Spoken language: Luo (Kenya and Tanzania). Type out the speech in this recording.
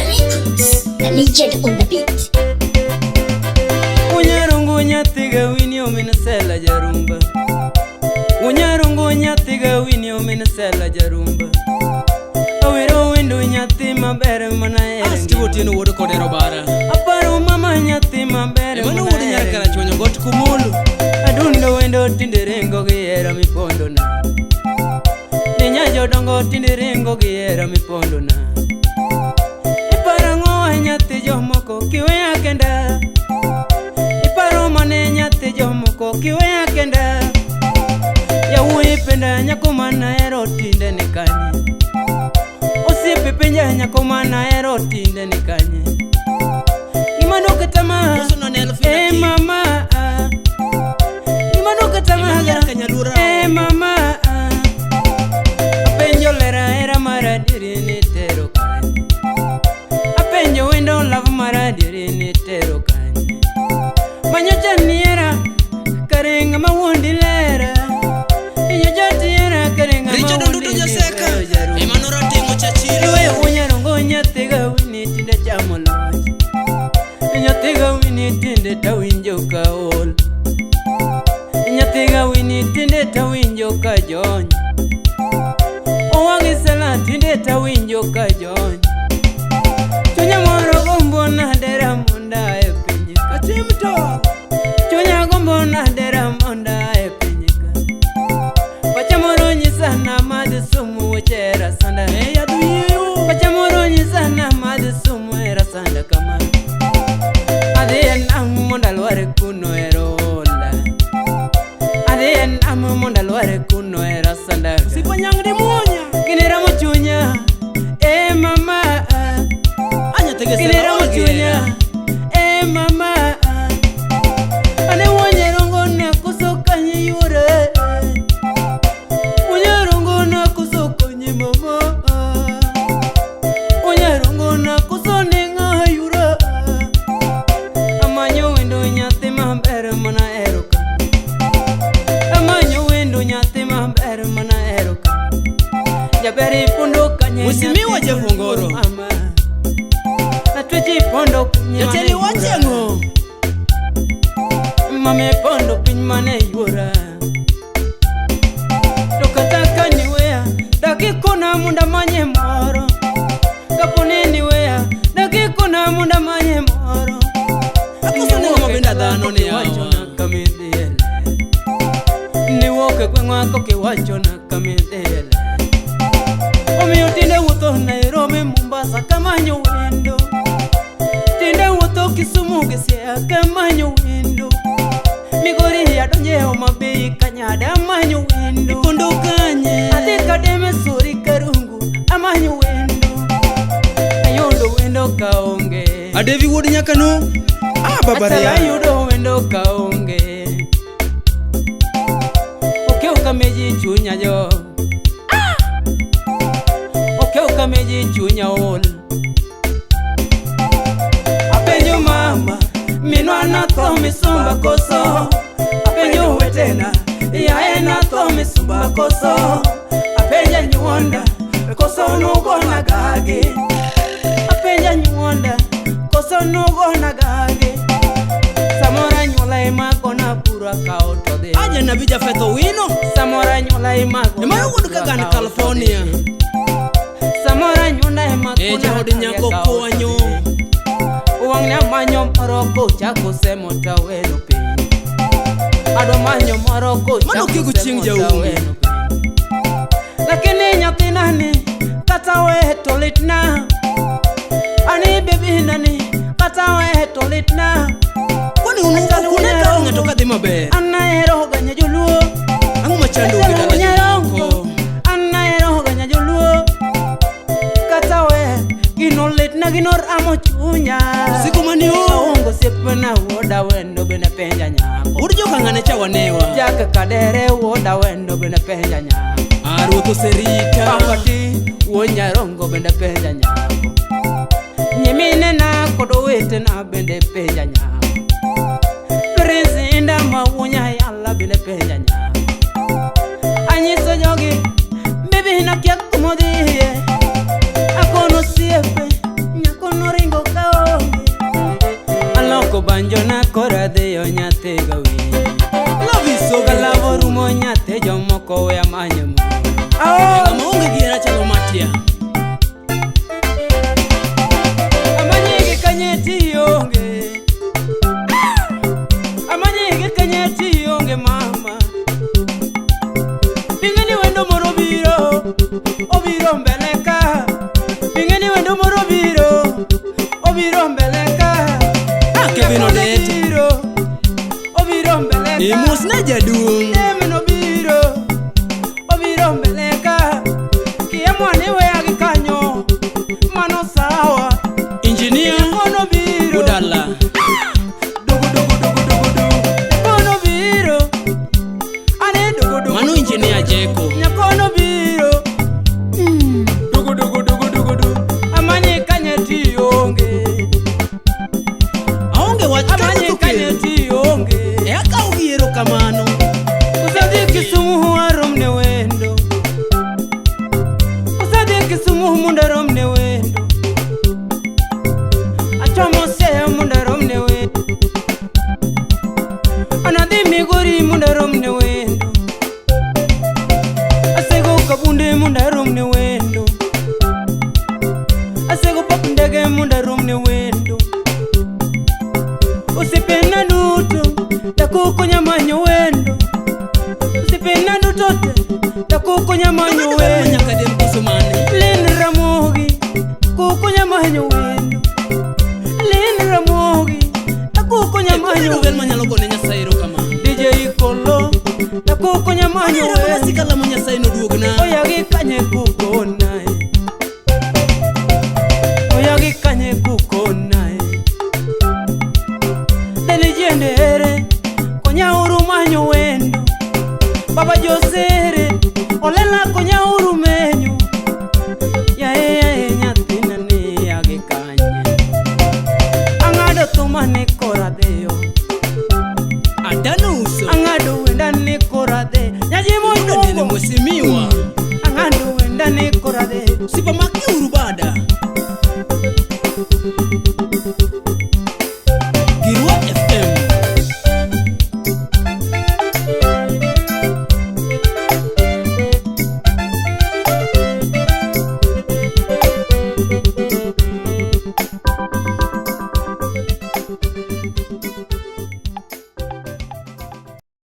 Records, the legend on the beat. Unyarungu nyathiga wini omin sela jarumba. Unyarungu nyathiga wini omin sela jarumba. Awero wendo nyathi maber mana Ah, Steve Otieno wuod Kodero Bara. Aparo mama nyathi maber Emano mana wuod nyar ere. Karachuonyo got Kumulu. Adundo wendo tinde ringo gi hera mipondo na. Ninya jodongo tinde ringo gi hera mipondo na. Iparo ang'o nyathi jomoko kiweya kenda. Iparo mane nyathi jomoko kiweya kenda. Yawuoyi penda nyako manahero tinde ni kanye. Osiepe penja nyako manahero tinde ni kanye. Gima noketama Koso none Elfina eh Kim. mama Gima noketama Emma nyar Kanyalura. eh mama Apenjo lera hera mar adieri ni tero kanye. Apenjo wendo love mar adieri ni tero kanye. Manyocha niera kare ng'ama wuondi lera. Inyocha tiera kare ng'ama Richard wuondi Ondudu Jaseka. ni jaru. Emano Rateng'o Chachilo. Iweyo unyarongo nyathiga wini tinde chamo loch. Nyathiga wini tinde tawinjo ka ol. Nyathiga wini tinde tawinjo ka jony. Owang'i sela tinde tawinjo ka jony. Chunya moro gombo nadera monda e piny ka. Atim to. Chunya gombo nadera monda e piny ka. Pacha moro nyisa namadh sumu weche hera sanda. Eh, yadh yieyo. Pacha moro nyisa namadh sumu hera sanda kama. Adhi e nam mondo alwar kuno ero ola. Adhi e nam mondo alwar kuno hera sanda. Sipa nyang' di muonya. Gini ramo chunya, eh mama. Anya tege Gini sela ramo ol gi chunya, hera. eh mama. Ane wuonye na koso kanye yuore. Wuonye na koso kanye mama. Wuonye na koso ne ng'a yura. Amanyo wendo nyathi maber mana hero ka. Amanyo wendo nyathi maber mana hero ka. Jaber ipondo kanye Mheshimiwa nyathi Jeff Ongoro. mama. Atwechi ipondo kanye Jateli mane wache yuora. ang'o? Mama ipondo piny mane yuora. To kata ka niweya, dakikona mondo amanye moro. Kapo ni niweya, dakikona mondo amanye moro. Akoso ni ng'ama bende dhano ni yawa. Kiwachona kamidhiele. Niwuok e gweng'wa kokiwachona kamidhiele. Omiyo tinde wuotho Nairobi, Mombasa kamanyo wendo. Tinde wuotho Kisumu gi Siaya kamanyo wendo. Migori adonje Homa Bay Kanyada amanyo wendo. Ipondo kanye? Adhi Kademe Sori Karungu amanyo wendo. Ayudo wendo kaonge. Adevi wuod Nyakano. Ah, baba Asala ria. ayudo wendo kaonge. Okew kameji chunya jo. Okew kameji chunya ol. Apenjo mama, minwa natho misumba koso. Apenjo wetena, yaye natho misumba koso. Apenjo nyuonda, koso nugona gagi. Apenjo nyuonda, koso nugona gagi. Samoro anyuola ema gona bura kao to dhi. Aja nabii Jafeth Owino. Samoro anyuola ema gona Ema wuod bura Kagan kao to California. dhi. Samoro anyuola ema Eh, gona jaod nyako karia kao to kwanyo. dhi. Wang'ni amanyo moro kochako semo taweno piny. Adwa manyo moro Mano kochako Kigu semo chieng' jaumi. taweno piny. Lakini nyathina ni kata we to litna. Ani baby nani kata we to litna. Kwani ukune kawo ng'ato kadhi maber? An ahero ganya joluo. Ang'o machando gi dala Nyarongo. jomoko? An ahero ganya joluo. Kata we gino litna gino ramo chunya. Siku mani o. Aongo osiepna wuoda wendo bende penja nyako. Wuod joka ng'ane cha wanewa. Jack Kadere wuoda wendo bende penja nyako. Ah, ruoth oserita. Papa ti wuod Nyarongo bende penja nyako. Nyiminena kod owetena bende penja nyako. Prince Inda ma wuo Nyayala bende penja nyako. Anyiso jogi bibi nakia kumodhiye. Akono osiepe nyako Odonjona kora dhiyo nyathi gawi. Love is so Kalavo rumo nyathi jomoko we amanyo mo. Ng'ama onge gi hera chalo matia. Amanye gi kanye tionge. Amanye gi kanye tionge mama. Pingeni wendo moro biro, obiro mbele ka. Pingeni wendo moro biro, obiro mbele ka. Ah, Kevin Odete. Obiro, obiro mbele ka. Imosna jaduong'. Dem nobiro, obiro mbele ka. Kiamua ni weya gi kanyo, mano sawa. Engineer Nyakono biro, Udala. dogo dogo dogo dogo dogo. Nyakono biro, ane dogo dogo. Mano engineer Jeko. Nyakono biro, dogo dogo dogo dogo dogo. Amanye kanye tionge, Aonge wach kata amanye to kanye kendo. tionge. E akaw gi erokamano. Usadhi Kisumu arom ne wendo. Usadhi Kisumu mondo arom ne wendo. Achomo Siaya mondo arom ne wendo. Anadhi Migori mondo arom ne wendo. Asego Kabunde mondo arom ne wendo. Asego pap ndege mondo arom ne wendo. Osiepena duto takukonya manyo wendo. Osiepena duto te takukonya manyo Ng'ama dwaro wendo. nyaka dem koso mane. Lin Ramogi kukonya manyo wendo. Lin Ramogi takukonya manyo Koro wer wendo. manyalo gone Nyasaye erokamano. DJ Kolo takukonya manyo Ahero mana wendo. sikalamo Nyasaye noduogna. Oyagi kanye kukonae. Oyagi kanye kukonae. Dani jiendere konya uru manyo wendo. Baba Josere olela konya uru menyo. Yae yae nyathina ni yagi kanye. Ang'ado thuma ni kora dhiyo. Adano uso. Ang'ado wenda ni kora dhi. Nyajimo Yudo dende nyuongo. mheshimiwa. Ang'ado wenda ni kora dhi. Sipamaki uru bada.